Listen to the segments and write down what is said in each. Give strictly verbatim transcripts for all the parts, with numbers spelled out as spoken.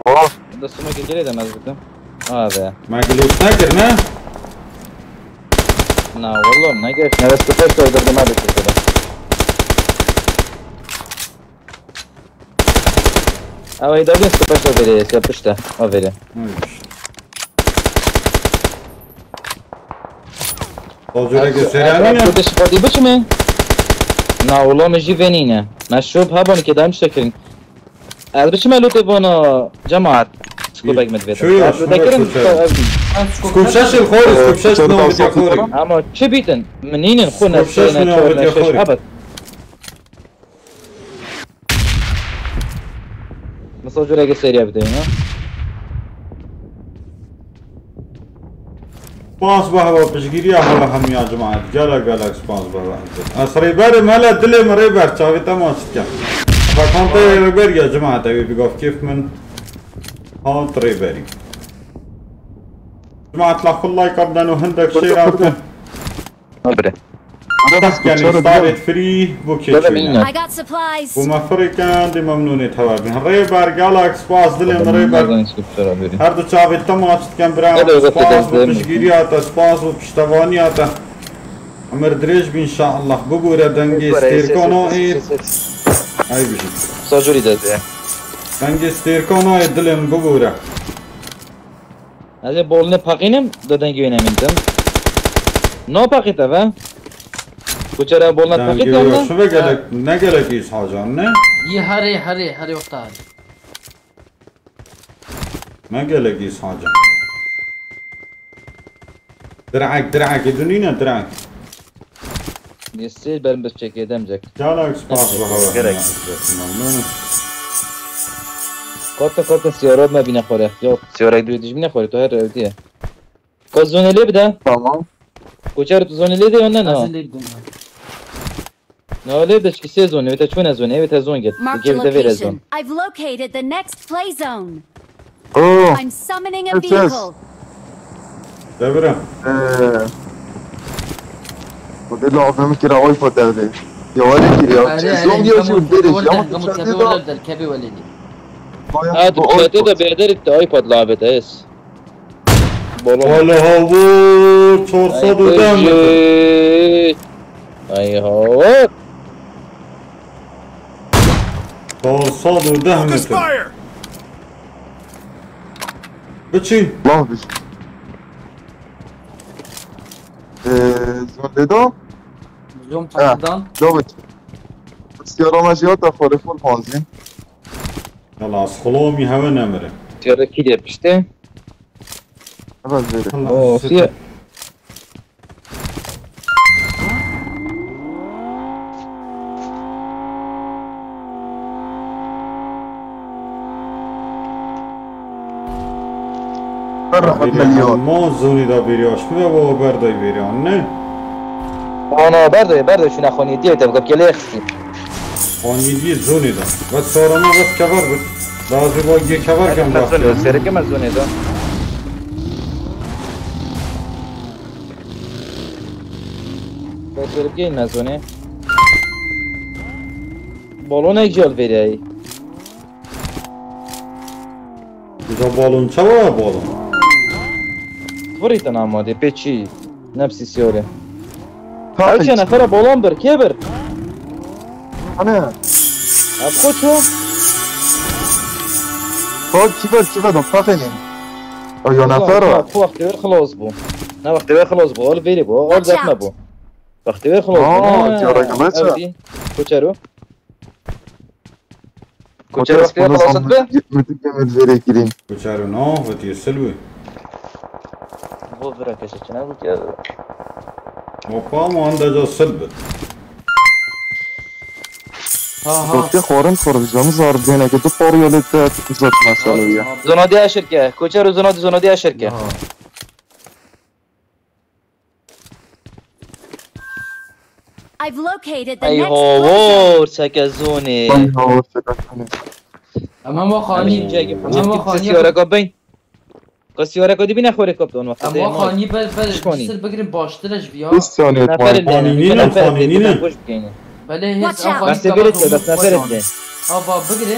Oh. Destuma gelê de mez bikim. Abi. Me gilot nekir ne? Na, wallah, ne geç. Ne, dest pêş de öldürdüm abi, Türkiye'de. Ew ê dagin, sipes o verê, se pişte, o verê. Neymiş. Tacirek seriyani ne? Kurdiş fadî biçime? Na, wala min jî venîne. Me şop hebon ki dem şekirin. Ez biçime lûtê vana cemaat. Skobek min divêt. Şuyo, şuyo, şuyo. Skop şeş il xori, skop şeş ne oldu ya xori. Ama çi bîtin? Min nînin xwe ne. Skop şeş ne oldu ya xori. Evet. Misal cureke seriye bideyim ya. Spas be hewa piştgiriya hewa hemiya cemaat. Gelek gelek spas be hewa. Ez rêberim hele dilê min rêber çavê te maç dikem. Fakante rêber ya cemaat evi bi gaf kêf min. Hat rêberî. Cemaat la xul like abden û hindek şêr abden. Abre. Dest gelin, starêt free, bu keçine. I got supplies. Bu me firêken, dê memnûnê tewe bin. Rêber, gelek spas, dilê min rêber. Her du çavê te maç dikin, bira. Spas bu piştgiriya te, spas bu piştevaniya te. Emir dirêj bin inşallah. Bibûre dengê stêrkana ê. Ay bijî. Sajurî de. Dengê stêrkana ê dilê min bibûre. Ez ê bolne paqînim, do dengê wê nemîndim. No paqî te ve? Kuçera bolne paqî te ne? Şuve gelek, ne gelek îshacan ne? Yi herê, herê, herê wexta herê. Ne gelek îshacan. Direk, direk, ê dunîne direk. Yesê berim bir çekê demcek. Çalak spas be hewa. Gerek. Memnûn. Kotin, kotin siyara me bîne xore. Yok, siyara duyê dijmine xore, to her evdiye. Ko zone lê bide. Tamam. Koçer tu zone lê de yonne na. Hazır lê bide. Na lê de çki sê zone, vete çune zone, vete zon get. Marked a location. I've located the next play zone. Oh. I'm summoning a vehicle. Devre. Ee, bu da lazım kira oy fotoğrafı. Ya var ya kira. Zon diyor şu bir iş. Ama tu çatı da. Ha, tu çatı da beder itti iPad labet es. Bolon. Hala havur, çar sed û deh metre. Ay havur. Çar sed û deh metre. Biçî. Lan biz. Ee, zon dedo. Zon takidan. Zon. Siyarama jiyata xore full fanzin. Yala, ez xulomî hewe nemire. Siyara kî diye piştê? Heval vere. Oo, siye. Rehet milyon. Ma zonî da bêrî aşmî ve baba berdayî bêrî an ne? Ana berdayî, berdayî şuna xonî diye te bikap gelê xistî. Xonî diye zonî da. Ve çarama ve kever bit. Lazî va gê kever kem bak. Sereke me zonî da. Becergê nezûnê. Balonek jî li vêreyî. Uca balon çawa ya balon? Vurî te namade pê çî? Nepsî siyore. Ew çe nefere balon bir, kê bir? Ane. Ev xo ço? Xo kî ver, kî ver, dom taxênî. Ew ya nefer e. Xo wextê wê xilas bû. Ne wextê wê xilas bû, ol vêrî bû, ol zehme bû. Wextê wê xilas bû. Aa, diyara geleçe. Ew dî. Koçero. Koçero wextê wê xilas bi. Yirmi demir zêrê kirîn. Koçero no, vetiye silwi. Bo vira keşe çine bu ki. Hoppa, ama anda ca silbi. Aha. Dostiye xwarin xwarin, canı zar bêne ki du parı yolu te uzat mesela ya. Zona diye şirke. Koçero zona, zona diye şirke. Aha. I've located the next play zone. Ay hawor seke zonê. Ay hawor seke zonê. Ama ma xanî. Ama ma xanî. Siyara ka beyn. Ka siyara ka dibine xore kaptan wexta. Ama xanî ber ber sir bigirin baştir e ji viya. Biz saniyet var. Xanî nîne, xanî nîne. Belê hiç. Watch out. Bas bigire, bas neferet de. Ava bigire.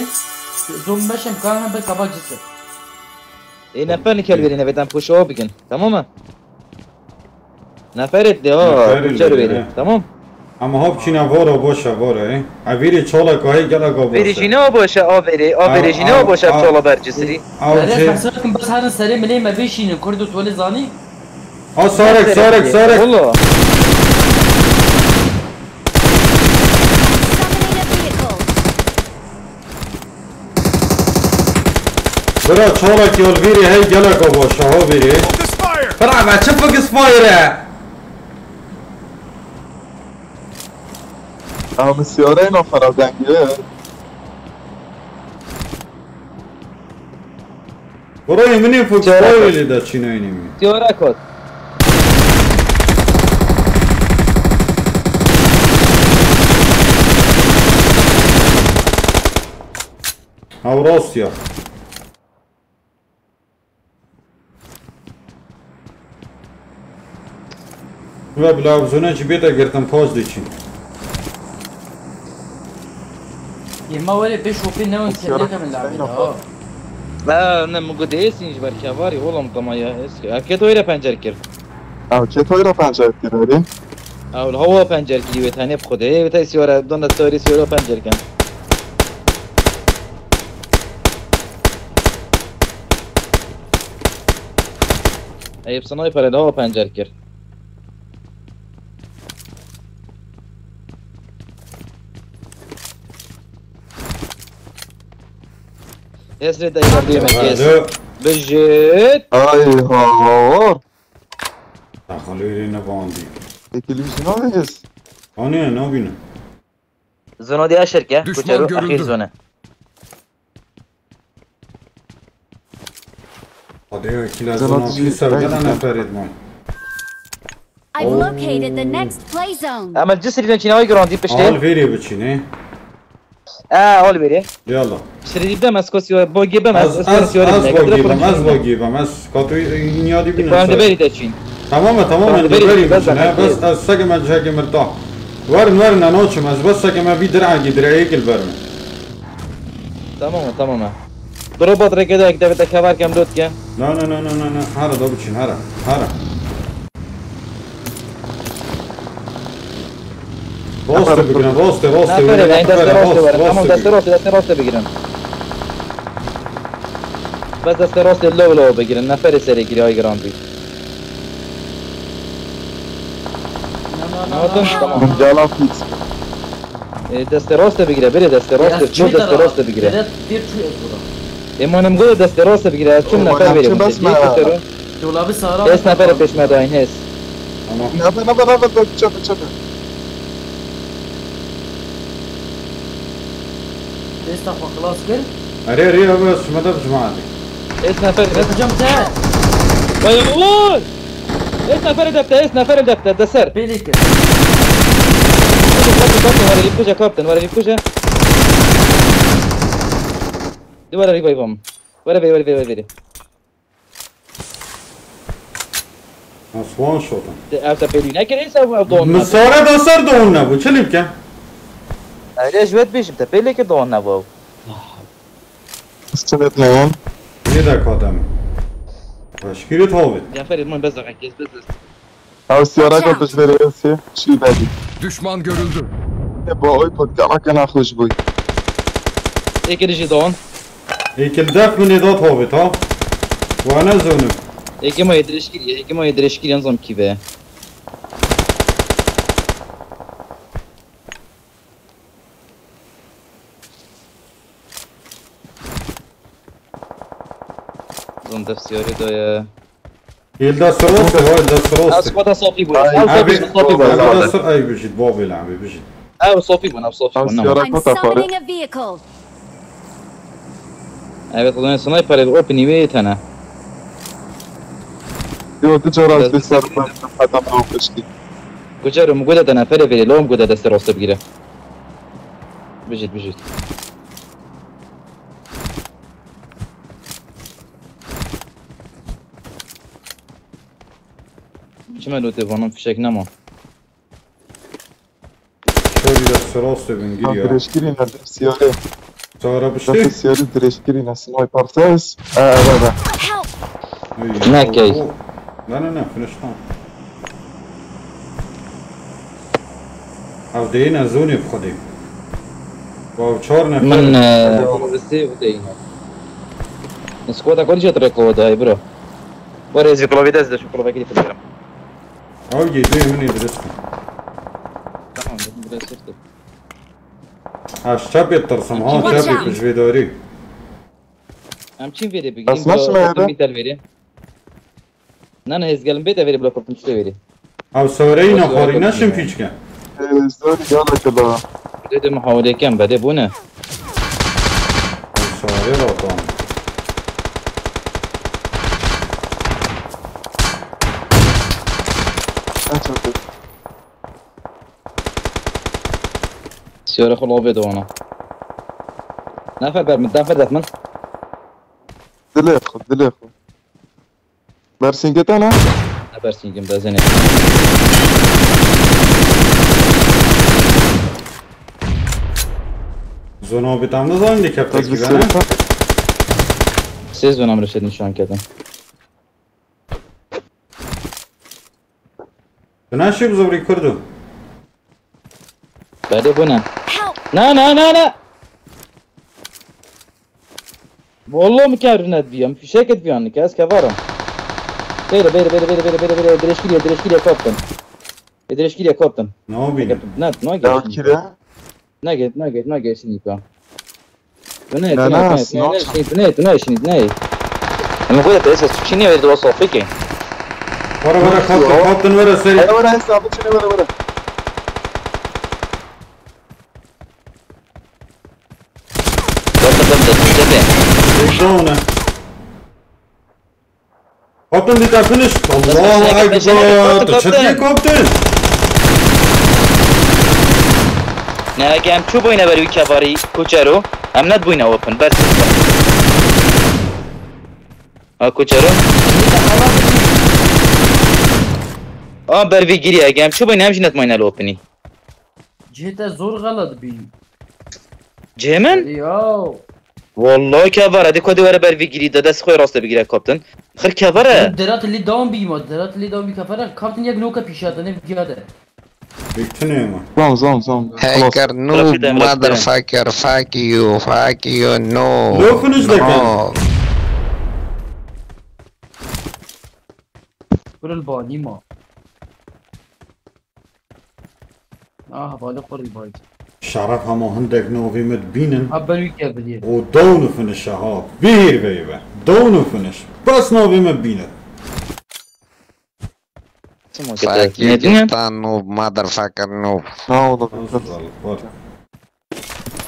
Zom meşem kan hem ber kaba cisir. Ê nefer nikel verî nevêtan poşa bikin. Tamam mı? Nefer et de ha. Nefer et de, he. Tamam. Ama hop çîna voro boşa voro, e. A viri çola kahê gela go boşa. Viri jî ne o boşa, a viri, a viri jî ne o boşa çola bercisiri. Ev Hele şey. Hesab kim bes herin serê milê me bişînin, Kurd û Tolê zanî. Ha sarek, sarek, sarek. Valla. Summoning a vehicle. Bira çalak yol viri hey gelek o boşa ho viri. Bira be çi focus fire e? Ama siyare ino para dengi. Burayı mini focus fire ile de çinayını mı? Siyare kot. Ha, Rusya. Ve bila zone cibê de girtin poz diçin. Yema were pêş hopê newen Siyara kendine min labê da. Ha, ne, mi got êsîn ji ber kevarî, oğlum, tamam ya, eski. Erkek öyle pencer kir. Erkek öyle pencer kir, öyle. Ew li hewa pencer kirî wê tenê bi Xwedê. Wê te siyara, dona siyara, siyara pencer kin. Eyüp sniper li hewa pencer kir. Esrê te yardê me kes. Alo. Bijit. Ay ha. Daxilê ne bandî. Peki Lewis ne yapacağız? Hani ne yapayım? Zona diye aşırk ya. Düşman Kuçero görüldü. Ahir zona. Hadi ya, kila Zona zona dizi- pisa Ay, gelen güzel. Nefer etmem. I've located the next play zone. Ama cisri çinavay grandi pişte. Al veri biçine. Aa, ol beri. Yalla. Sirî de meskos yo, bo gibi mes, Az, az, az bo gibi, az bo gibi, az katu inyadi binin. Ben de beri de çin. Tamam mı, tamam mı? Ben de beri, beri bas biçin, ha, bas, az sakın ben cehke mirta. Verin, verin, anoçum, az bas sakın ben bir dir'a gidir, ayık el verme. Tamam mı, tamam mı? Drobat rekede ek devete kavar kem dot ke. No, no, no, no, no, no. Hara da biçin, hara. Hara. Rastê bigire, rastê, rastê, Nefere, were, ben destê nefere, rastê rast, were. Tamam, rastê destê bigire. Rastê, destê rastê bigirin. Bes destê rastê low low bigirin. Neferê serê girê ay giran bî. Ne, ne, ne, Anladın? Ne, ne, Tamam. ne. Gel lan piç. E, destê rastê bigire, bire destê rastê, çû destê rastê bigire. Ê, manim gode destê rastê bigire, ez çûm nefer verê bûn. Bes me. Dolabı sağlam. Hes neferê pêş me dayîn, hes. Tamam. Nebe, nebe, nebe, nebe, çöpe, çöpe. Desta xwe xilas kir. Erê, erê, erê, şima de bi cima erê. Hes nefer. Bırakacağım te. Vay, vur! Hes nefer defter, hes nefer defter, de ser. Pêlê kir. Kaptın, kaptın, kaptın, var elip kuca, kaptın, var elip kuca. Duvara revive am. Were veri, were veri, were veri. Nasıl one shot? Te ev te pêlî nekirî se ev don. Min sare da ser don ne bu, çi lî bike? Erê ji wet bêjim te pêlê kir don ne bu. Stimit ne? Ne de kadem. Başkiri tavit. Ceferê min bez daqiqe kes bez bez. Ew siyara gotiş verê Esê, çî bedî. Düşman görüldü. E, bo oy pot gama kena xweş bûy. Êkê jî don. Êkil def min ê da tavit ha. Wa ne zonim. Êkê ma yê dirêjkirî, êkê ma yê dirêjkirî, nizam kî be. Zon def siyarê daye. Êl dest rastê, ha, êl dest rastê. Ez xwe de safî bûne. Ay. Ew safî bûne, safî bûne. Ev dest, ay bijît, babê lan, bijît. Ew safî bûne, ew safî bûne. I'm summoning a vehicle. Evet, ulan sniper el open iwe tane. Yo, tu cara bir ser ben adam ne olmuştu. Gucarum gude de nefere veri, lom gude destê rastê bigire. Bijît, bijît. Çime lotê vanan fişek nema. Şöyle de serastê bin gir ya. Dirêjkirî ne siyarê. Sara piştî. Siyarê dirêjkirî ne sniper ses. Ee, evet, evet. Help! Ne key. Ne, ne, ne, finish tam. Ev deyine zonê bi Xwedê. Wow, çar nefer. Min, e, Klovisê deyine. Squad'a kol jet reko dayê, bro. Were ez ji Klovi dest de şu Klovi kili finish. Ew yê dê min ê dirist. Tamam, dedim biraz sırtı. Ha, ji çepê tirsim, ha, çepê piştvedarî. Em çin vêrê bigîn? Esma çime hebe? Bîtel vêrê. Na, na, hêzgelin bête vêrê, bila kurtum çite vêrê. Ew sareyî nexwarî neşin pîçke. Zor yala kila. Dede muhawelê kem, bede bûne. Ew sarê ratan. Siyara xwe lobê de wana. Nefer ber min, nefer def min. Dilê xwe, dilê xwe. Bersîngê te ne? Ne bersîngim, bezenê. Zona bi tam nizan de keftek gibi, ne? Sê zona min şedin şu an kedin. Tu naşî bi zorî Kurdo. Bade bûne. Help! Na, na, na, na! Wallah min kar net biyam. Fişek et biyan ke, ez kevaram. Bêre, bêre, bêre, bêre, bêre, bêre, bêre, dirêjkiriye, dirêjkiriye kaptan. E, dirêjkiriye kaptan. Ne yapayım? Net, ne Dawkire. Nugget, nugget, nugget, şinî ka. Tu ne, tu ne, tu ne, tu ne, şinî, tu ne, tu ne, şinî, tu ne. Em goya te esas çinî ver dua sofike. Wara, wara, kaptan, kaptan, wara, serî. Wara, wara, hesabı çinî, wara, wara. Kaptan, kaptan, kaptan. Down e. Kaptan, dikkat finish. Allahu Ekber. Tu çetiye kaptan. Ne, em çû bûyne ber wî kevarî kuçero. Em net bûyne open. Ber sista. Ha, kuçero. A, ber vî giriye. Em çû bûyne, em jî net mayne li openî. Cihê te zor xelet bî. Cihê min? Erê yaw. Wallahi kevara, di ku di were ber vî girî de, dest xwe raste bigire kaptin. Xir kevara. Derat li dam bî ma, derat li dam bî kevara. Kaptin yek noka pîşa te, ne giya de. Bitine ma. Zam, zam, zam. Hacker noob, motherfucker, fuck you, fuck you, no. No finish de kan. Kuril banî ma. Ah, bale xwe rî bayt. Şeref hema hindek navê me dibînin. Ha, ber wî keviriyê. O down finish e ha. Bihêr veyve. Down finish. Bes navê me bînin. Smoke. Fuck you, ne diyen? Noob, motherfucker noob. Ne oldu? Nasıl var?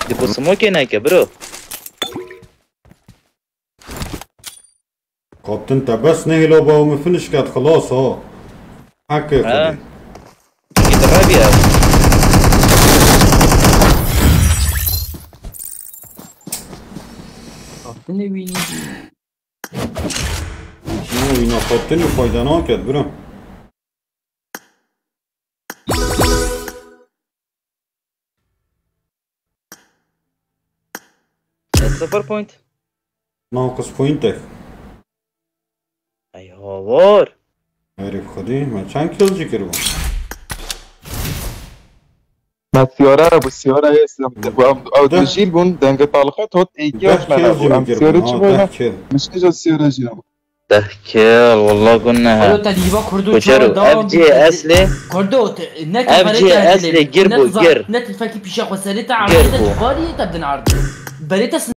Di bu smoke neke, bro. Kaptin te bes nehêla ba min finish ket xilas ha. Heke Xwedê. Kaptinê wî nî. Şuna wîna kaptinê fayda naket bira. Sıfır point. Naqis pointek. Ey havar. Herif Xwedê, me çend kill jî kiribû? Me siyara bû, siyara ye, siyara. Deh. Bu, ew, ew Deh. Dijîl bûn, denge taliqet hot, êkî Deh kill jî min kiribû, ha, çi bû deh ne? Kill. Mişkî jî siyara jî bû. Deh kill, wallah gunne he. Alo, te dîva Kurdo Koçero, çawa ev cihê eslê, Kurdo, te, ne ev cihê eslê gir bû, gir. Ne tu fekî pîşa xwe serê te ardê te, tu bariyê te bidin ardê. Berê te